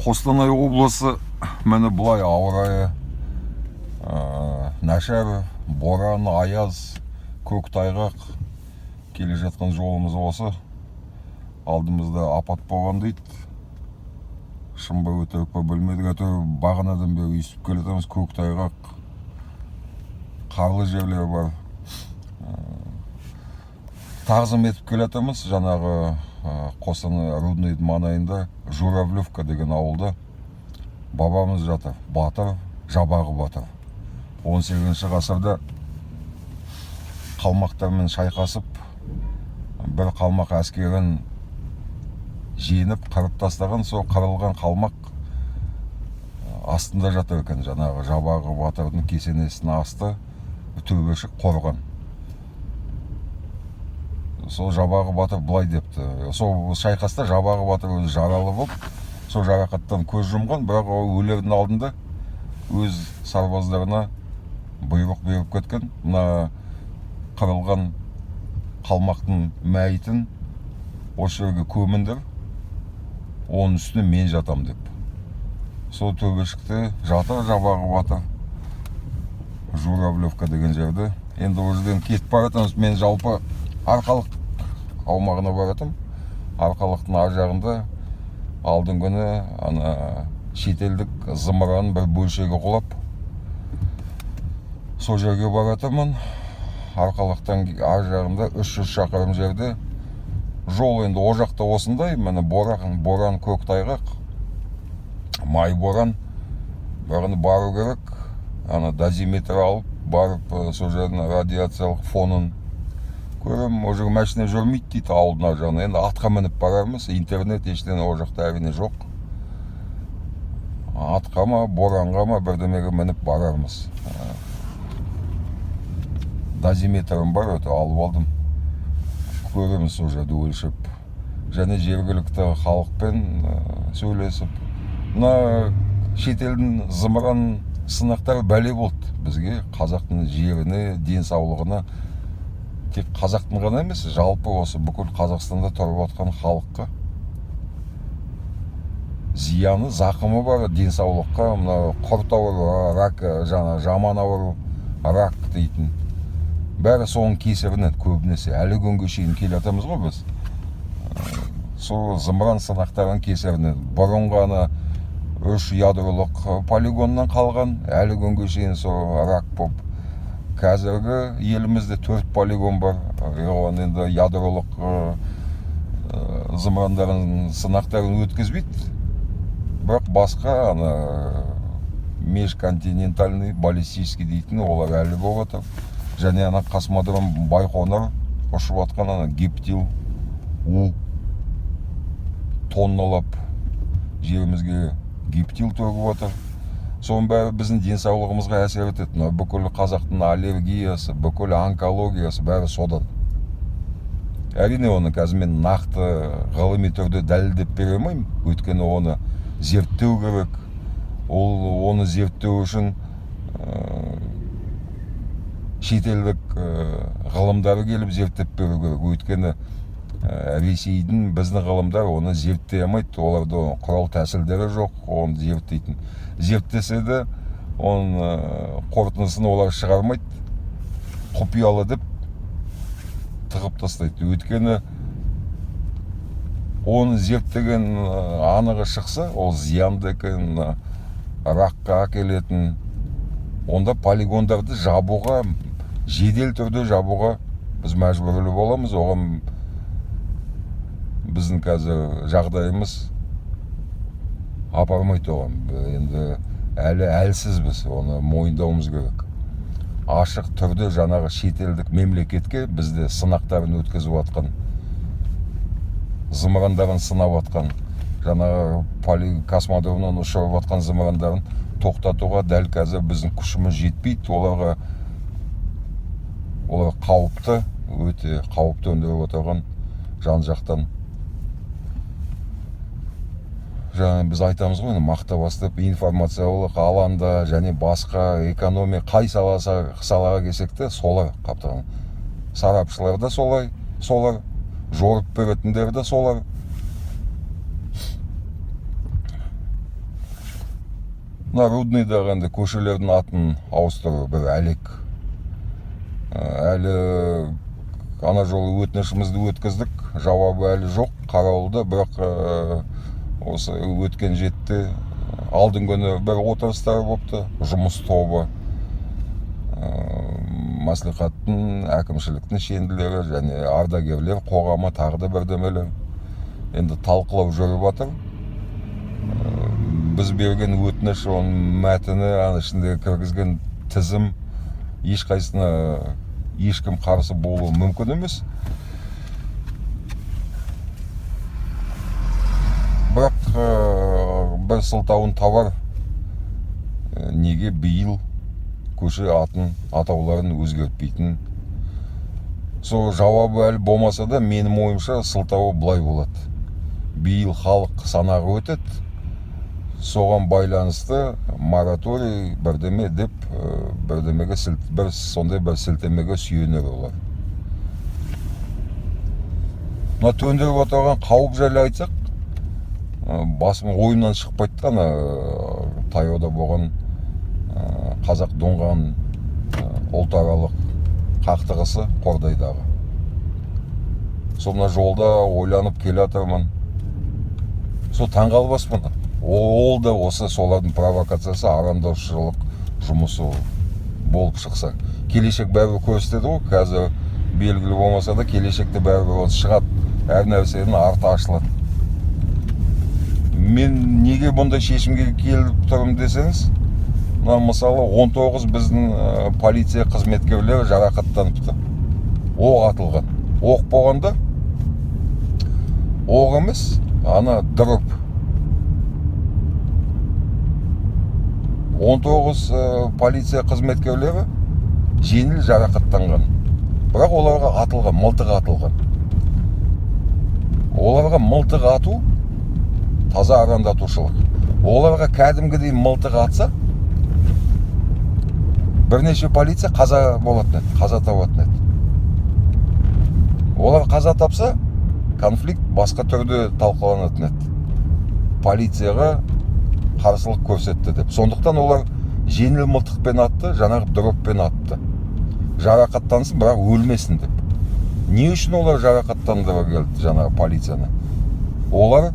Қостанай облысы, міне, былай ауа райы нашар, боран, аяз, көк тайғақ. Келе жатқан жолымыз осы. Алдымызда апат болған дейді. Шын ба, өтірік па, білмедік, әйтеуір бағанадан бері өйстіп келе жатырмыз. Көк тайғақ, қарлы жерлер бар. Тағзым етіп келе жатырмыз. Жаңағы Қостанай Рудныйдың маңайында Журавлевка деген ауылда бабамыз жатыр, батыр Жабағы батыр. 18 ғасырда қалмақтармен шайқасып, бір қалмақ әскерін жеңіп, қырып тастаған. Сол қырылған қалмақ астында жатыр екен жаңағы Жабағы батырдың кесенесінің асты, төбешік қорған. Сол Жабағы батыр былай депті: сол шайқаста Жабағы батыр өзі жаралы болып, сол жарақаттан көз жұмған, бірақ ол өлердің алдында өз сарбаздарына бұйрық беріп кеткен: мына қырылған қалмақтың мәйітін осы жерге көміңдер, оның үстіне мен жатам деп. Сол төбешікте жатыр Жабағы батыр, Журавлевка деген жерде. Енді ол жерден кетіп бара жатырмыз. Мен жалпы Арқалық аумағына бара жатырмын. Арқалықтың ар жағында алдыңғы күні ана шетелдік зымыранның бір бөлшегі құлап, сол жерге бара жатырмын. Арқалықтан ар жағында 300 шақырым жерде жол. Енді ол жақта осындай, міне, боран, боран, көк тайғақ, май боран. Бірақ енді бару керек, ана дозиметр алып барып, сол жердің радиациялық фонын көремін. Ол жерге машина жүрмейді дейді, ауылдың ар жағына. Енді атқа мініп барармыз. Интернет, ештеңе ол жақта, әрине, жоқ. Атқа ма, боранға ма, бірдемеге мініп барармыз. Дозиметрім бар, өте алып алдым, көреміз сол жерде өлшеп және жергілікті халықпен сөйлесіп. Мына шетелдің зымыран сынақтары бәле болды бізге, қазақтың жеріне, денсаулығына. Тек қазақтың ғана емес, жалпы осы бүкіл Қазақстанда тұрып жатқан халыққа зияны, зақымы бар денсаулыққа. Мына құрт ауру, рак, жаңа жаман ауру, рак дейтін, бәрі соның кесірінен көбінесе. Әлі күнге шейін келе жатырмыз ғой біз. Сол зымыран сынақтарының кесірінен. Бұрынғы ана үш ядролық полигоннан қалған, әлі күнге шейін сол рак болып. Қазіргі елімізде төрт полигон бар. Оған енді ядролық зымырандарын сынақтарын өткізбейді, бірақ басқа ана межконтинентальный баллистический дейтін, олар әлі болып жатыр. Және ана космодром Байқоңыр ұшып жатқан ана гептил у, тонналап жерімізге гептил төгіп жатыр. Соның бәрі біздің денсаулығымызға әсер етеді. Мына бүкіл қазақтың аллергиясы, бүкіл онкологиясы, бәрі содан, әрине. Оны қазір мен нақты ғылыми түрде дәлелдеп бере алмаймын, өйткені оны зерттеу керек. Ол оны зерттеу үшін шетелдік ғылымдары келіп зерттеп беру керек, өйткені Ресейдің, біздің ғылымдар оны зерттей алмайды. Оларда құрал тәсілдері жоқ оны зерттейтін. Зерттесе де, оның қорытындысын олар шығармайды, құпиялы деп тығып тастайды. Өйткені оны зерттеген анығы шықса, ол зиянды екен, ракқа әкелетін, онда полигондарды жабуға, жедел түрде жабуға біз мәжбүрлі боламыз. Оған біздің қазір жағдайымыз апармайды оған. Енді әлі әлсізбіз, оны мойындауымыз керек ашық түрде. Жаңағы шетелдік мемлекетке бізде сынақтарын өткізіп жатқан, зымырандарын сынап жатқан, жаңағы космодромнан ұшырып жатқан зымырандарын тоқтатуға дәл қазір біздің күшіміз жетпейді оларға. Олар қауіпті, өте қауіп төндіріп отырған жан жақтан. Жаңа біз айтамыз ғой енді, мақта бастап информациялық алаңда және басқа экономика, қай саласы, салаға келсек те, солар қаптаған. Сарапшылар да солай, солар жорып беретіндер де солар. Мына Рудныйдағы енді көшелердің атын ауыстыру бір әлек. Әлі ана жолы өтінішімізді өткіздік, жауабы әлі жоқ, қараулыда. Бірақ осы өткен жетті алдыңғы күні бір отырыстар болыпты, жұмыс тобы, мәслихаттың, әкімшіліктің шенділері және ардагерлер қоғамы, тағы да бірдемелер енді талқылау жүріп жатыр. Біз берген өтініш, оның мәтіні, ана ішінде кіргізген тізім, ешқайсысына ешкім қарсы болуы мүмкін емес. Бірақ бір сылтауын табар, неге биыл көше атын, атауларын өзгертпейтін. Сол жауабы әлі болмаса да, менің ойымша, сылтауы былай болады: биыл халық санағы өтеді, соған байланысты мораторий бірдеме деп, бірдемеге бір сондай бір сілтемеге сүйенер олар. Мына төндіріп отырған қауіп жайлы айтсақ, басым ойымнан шықпайды да ана таяуда болған қазақ дұңған ұлтаралық қақтығысы Қордайдағы. Сол мына жолда ойланып келе жатырмын, сол таңғалмаспын, ол да осы солардың провокациясы, арандаушылық жұмысы болып шықса. Келешек бәрібір көрсетеді ғой. Қазір белгілі болмаса да, келешекте бәрібір ол шығады, әр нәрсенің арты ашылады. Мен неге бұндай шешімге келіп тұрмын десеңіз, мына мысалы 19 біздің полиция қызметкерлері жарақаттаныпты, оқ атылған. Оқ болғанда оқ емес, ана дроп. 19 полиция қызметкерлері жеңіл жарақаттанған, бірақ оларға атылған, мылтық атылған. Оларға мылтық ату таза арандатушылық. Оларға кәдімгідей мылтық атса, бірнеше полиция қаза болатын еді, қаза табатын еді. Олар қаза тапса, конфликт басқа түрде талқыланатын еді, полицияға қарсылық көрсетті деп. Сондықтан олар жеңіл мылтықпен атты, жаңағы дроппен атты, жарақаттансын, бірақ өлмесін деп. Не үшін олар жарақаттандыра келді жаңағы полицияны? Олар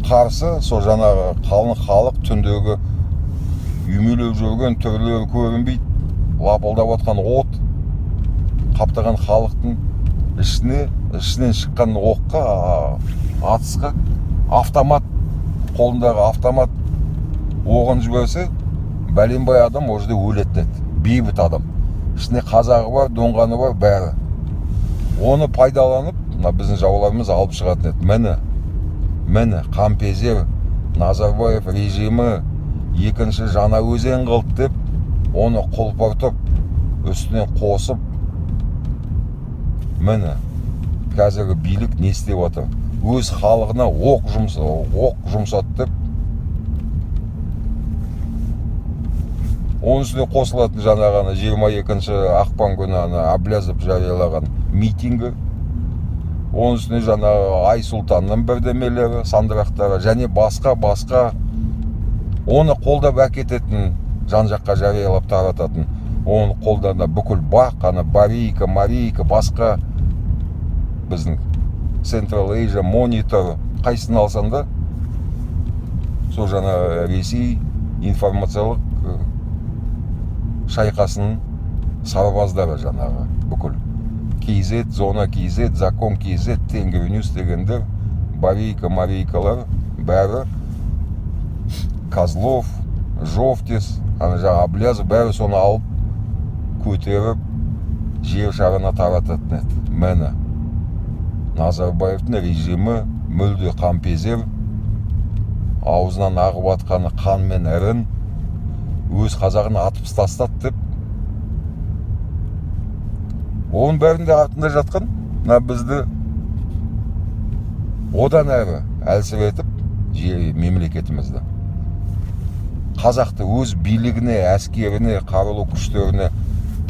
қарсы сол жаңағы қалың халық, түндегі үймелеп жүрген, түрлері көрінбейді, лапылдап атқан от қаптаған халықтың ішінен шыққан оққа, атысқа автомат, қолындағы автомат оғын жіберсе, бәленбай адам ол жерде өлетін еді. Бейбіт адам, ішінде қазағы бар, доңғаны бар, бәрі. Оны пайдаланып мына біздің жауларымыз алып шығатын еді. Міне, міне, қанпезер Назарбаев режимі екінші Жаңаөзен қылды деп, оны құлпыртып, үстінен қосып, міне, қазіргі билік не істеп жатыр? Өз халқына оқ жұмсады деп. Оның үстіне қосылатын жаңағы ана 22 ақпан күні ана Әблязов жариялаған митингі, оның үстіне жаңағы Айсұлтанның бірдемелері, сандырақтары және басқа басқа оны қолдап әкететін, жан жаққа жариялап тарататын, оны қолдана бүкіл БАҚ, ана Барейка, Марейка, басқа біздің Central Asia Monitor, қайсысын алсаң да, сол жаңа Ресей информациялық шайқасының сарбаздары, жаңағы бүкіл KZ, Зона KZ, Закон KZ, Тенгри Ньюс дегендер, Барейка, Марейкалар, бәрі, Козлов, Жовтис, ана жаңағы Әблязов, бәрі соны алып көтеріп жер шарына тарататын еді. Міне, Назарбаевтың режимі мүлде қанпезер, аузынан ағып атқаны қан мен ірін, өз қазағын атып тастады деп. Оның бәрінде артында жатқан мына бізді одан әрі әлсіретіп, мемлекетімізді, қазақты өз билігіне, әскеріне, қарулы күштеріне,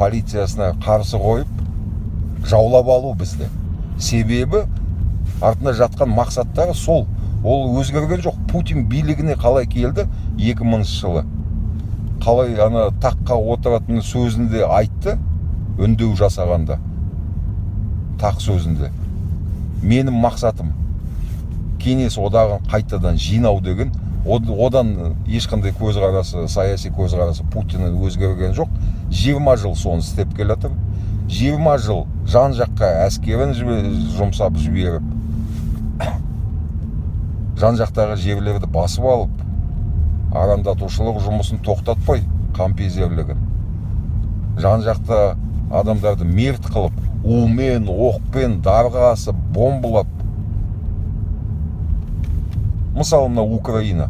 полициясына қарсы қойып, жаулап алу бізді. Себебі артында жатқан мақсаттары сол, ол өзгерген жоқ. Путин билігіне қалай келді 2000 жылы? Қалай ана таққа отыратын сөзінде айтты, үндеу жасағанда, тақ сөзінде: «Менің мақсатым Кеңес Одағын қайтадан жинау» деген. Одан ешқандай көзқарасы, саяси көзқарасы Путиннің өзгерген жоқ. 20 жыл соны істеп келе жатыр. 20 жыл жан жаққа әскерін жұмсап жіберіп, жан жақтағы жерлерді басып алып, арандатушылық жұмысын тоқтатпай, қанпезерлігін, жан жақта адамдарды мерт қылып, умен, оқпен, дарға асып, бомбалап. Мысалы, мына Украина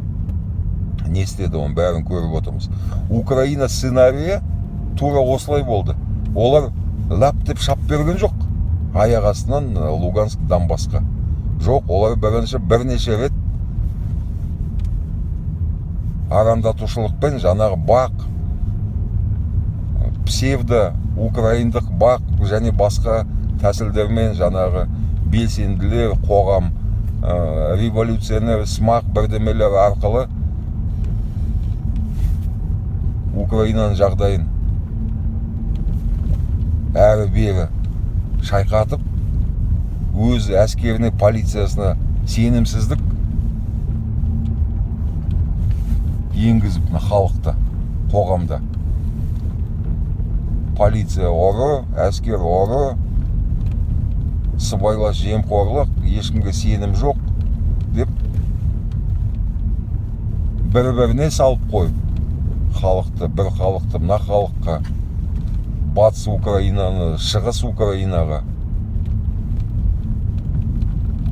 не істеді, оның бәрін көріп отырмыз. Украина сценарийі тура осылай болды. Олар лап деп шап берген жоқ аяқ астынан Луганск, Донбассқа. Жоқ, олар бірінші бірнеше рет арандатушылықпен, жаңағы БАҚ, псевдо украиндық БАҚ және басқа тәсілдермен, жаңағы белсенділер, қоғам, революционер смақ бірдемелер арқылы Украинаның жағдайын әрі бері шайқатып, өз әскеріне, полициясына сенімсіздік енгізіп, мына халықта, қоғамда полиция ұры, әскер ұры, сыбайлас жемқорлық, ешкімге сенім жоқ деп бір біріне салып қойып халықты, бір халықты мына халыққа, батыс Украинаны шығыс Украинаға,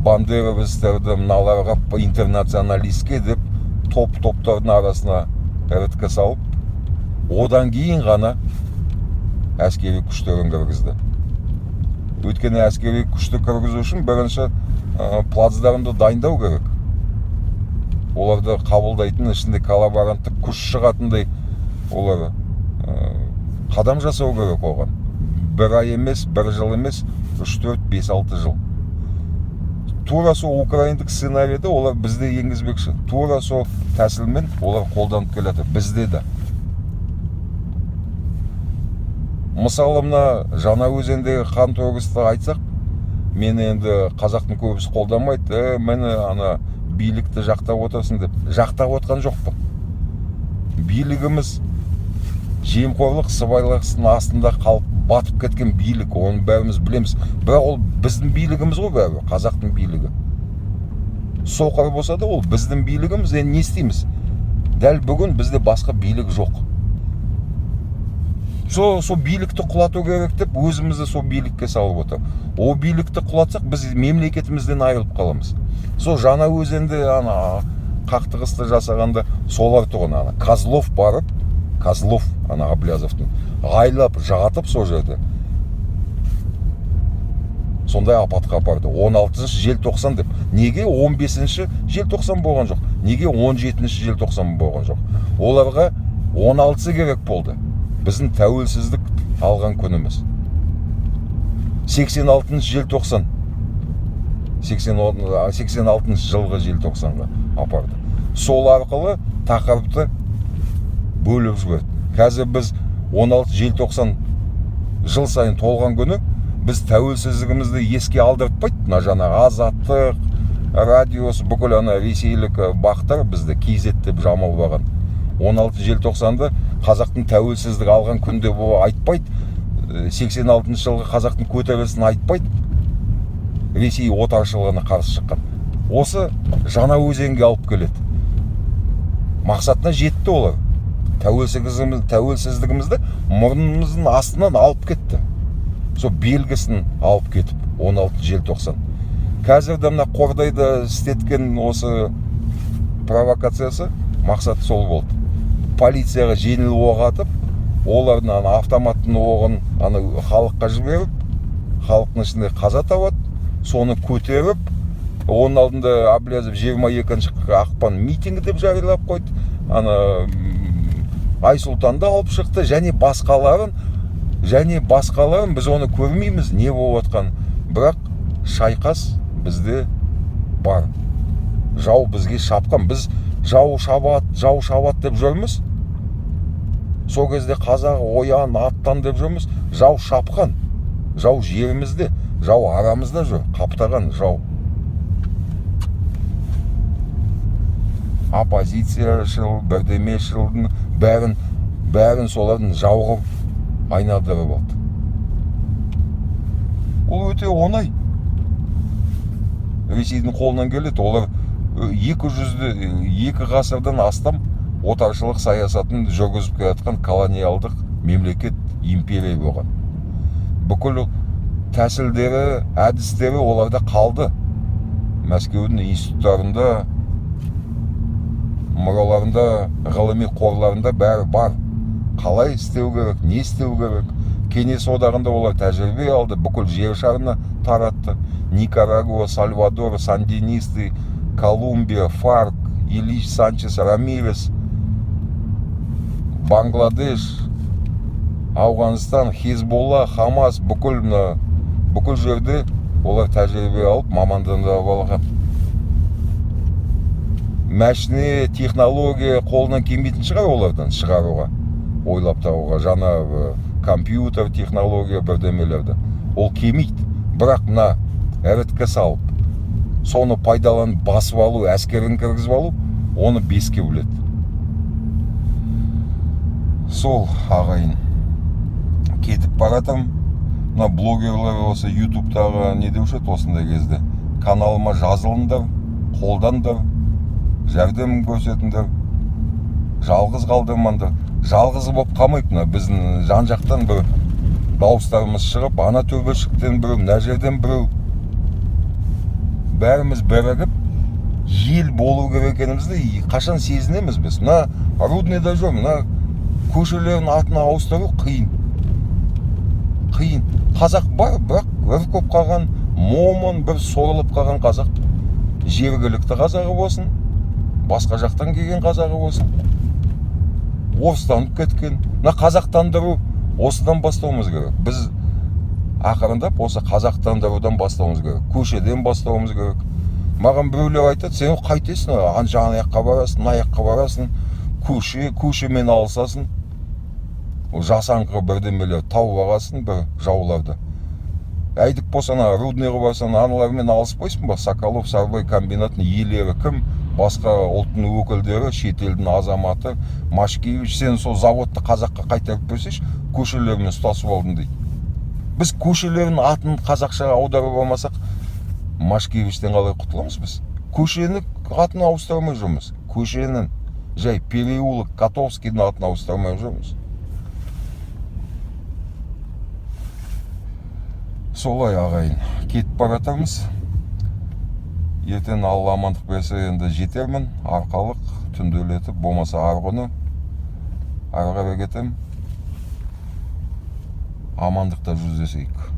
бандеровецтерді мыналарға, интернационалистке деп топ топтардың арасына іріткі салып, одан кейін ғана әскери күштерін кіргізді. Өйткені әскери күшті кіргізу үшін бірінші плацдармды дайындау керек, оларды қабылдайтын, ішінде коллаборанттық күш шығатындай олар қадам жасау керек. Оған бір ай емес, бір жыл емес, 3, 4, 5, 6 жыл. Тура сол украиндік сценарийді олар бізде енгізбекші. Тура сол тәсілмен олар қолданып келе жатыр бізде де. Мысалы, мына Жаңаөзендегі қан төгісті айтсақ, мені енді қазақтың көбісі қолдамайды, міне, ана билікті жақтап отырсың деп. Жақтап отқан жоқпын. Билігіміз жемқорлық, сыбайластың астында қалып, батып кеткен билік, оны бәріміз білеміз. Бірақ ол біздің билігіміз ғой бәрібір, қазақтың билігі. Соқыр болса да, ол біздің билігіміз. Енді не істейміз? Дәл бүгін бізде басқа билік жоқ. Сол билікті құлату керек деп өзімізді сол билікке салып отыр. Ол билікті құлатсақ, біз мемлекетімізден айырылып қаламыз. Сол Жаңаөзенде ана қақтығысты жасағанда солар тұғын. Ана Козлов барып, Козлов ана Аблязовтың айлап жатып, сол жерде сондай апатқа апарды. 16 желтоқсан деп неге 15 желтоқсан болған жоқ? Неге 17 желтоқсан болған жоқ? Оларға 16-сы керек болды, біздің тәуелсіздік алған күніміз. 86 желтоқсан, 86 жылғы желтоқсанға апарды. Сол арқылы тақырыпты бөліп жіберді. Қазір біз 16 желтоқсан жыл сайын толған күні біз тәуелсіздігімізді еске алдыртпайды. Мына жаңағы Азаттық радиосы, бүкіл ана ресейлік бақтар бізді KZ деп жамылып алған. 16 желтоқсанды қазақтың тәуелсіздік алған күн деп айтпайды. 86 жылғы қазақтың көтерілісін айтпайды, Ресей отаршылығына қарсы шыққан. Осы Жаңаөзенге алып келеді. Мақсатына жетті олар. Тәуелсіздігімізді мұрнымыздың астынан алып кетті, сол белгісін алып кетіп, 16 желтоқсан. Қазір де мына Қордайда істеткен осы провокациясы, мақсаты сол болды: полицияға жеңіл оқ атып, олардың ана автоматтың оғын ана халыққа жіберіп, халықтың ішінде қаза табады, соны көтеріп. Оның алдында Әблязов 22 ақпан митингі деп жариялап қойды. Ана Айсұлтанды алып шықты және басқаларын, және басқаларын. Біз оны көрмейміз не болып жатқанын, бірақ шайқас бізде бар. Жау бізге шапқан. Біз жау шабады, жау шабады деп жүрміз. Сол кезде қазақ оян, аттан деп жүрміз. Жау шапқан, жау жерімізде, жау арамызда жүр, қаптаған жау. Оппозицияшыл, бірдемешілдің бәрін солардың жау қылып айналдырып алды. Ол өте оңай. Ресейдің қолынан келеді. Олар 2 ғасырдан астам отаршылық саясатын жүргізіп келе жатқан колониалдық мемлекет, империя болған. Бүкіл тәсілдері, әдістері оларда қалды. Мәскеудің институттарында, мұраларында, ғылыми қорларында бәрі бар. Қалай істеу керек, не істеу керек. Кеңес одағында олар тәжірибе алды, бүкіл жер шарына таратты. Никарагуа, Сальвадор, Сандинисты, Колумбия, ФАРК, Ильич Санчес Рамирес, Бангладеш, Ауғанстан, Хизболла, Хамас, бүкіл жерде олар тәжірибе алып, мамандандырып алған. Мәшіне, технология қолынан келмейтін шығар олардан шығаруға, ойлап табуға, жаңа компьютер, технология бірдемелерді. Ол келмейді. Бірақ мына іріткі салып, соны пайдаланып басып алу, әскерін кіргізіп алу, оны беске біледі. Сол ағайын, кетіп баратырмын. Мына блогерлер осы ютубтағы не деуші еді осындай кезде, каналыма жазылыңдар, қолдаңдар, жәрдем көрсетіңдер, жалғыз қалдырмаңдар. Жалғыз болып қалмайық. Мына біздің жан жақтан бір дауыстарымыз шығып, ана төбешіктен біреу, мына жерден біреу, бәріміз бірігіп ел болу керек екенімізді қашан сезінеміз біз? Мына Рудныйда жүр, мына көшелердің атын ауыстыру қиын. Қиын. Қазақ бар, бірақ үркіп қалған, момын, бір сорылып қалған қазақ. Жергілікті қазағы болсын, басқа жақтан келген қазағы болсын, орыстанып кеткен. Мына қазақтандыру осыдан бастауымыз керек. Біз ақырындап осы қазақтандырудан бастауымыз керек, көшеден бастауымыз керек. Маған біреулер айтады, сен қайтесің, ана жаққа барасың, мына жаққа барасың, көшемен алысасың, жасаңқы бірдемелер тауып аласың бір жауларды. Әйдік болса, ана Рудныйға барсаң, аналармен алыспайсың ба? Соколов Сарыбай комбинатының иелері кім? Басқа ұлттың өкілдері, шетелдің азаматы Машкевич. Сен сол заводты қазаққа қайтарып берсейші, көшелермен ұстасып алдың дейді. Біз көшелердің атын қазақшаға аударып алмасақ, Машкевичтен қалай құтыламыз біз? Көшені атын ауыстыра алмай жүрміз. Көшенің жай переулок Котовскийдің атын ауыстыра алмай жүрміз. Солай ағайын, кетіп баратырмыз. Ертең Алла амандық берсе, енді жетермін Арқалық, түнделетіп, болмаса арғы күні ары қарай кетемін. Амандықта жүздесейік.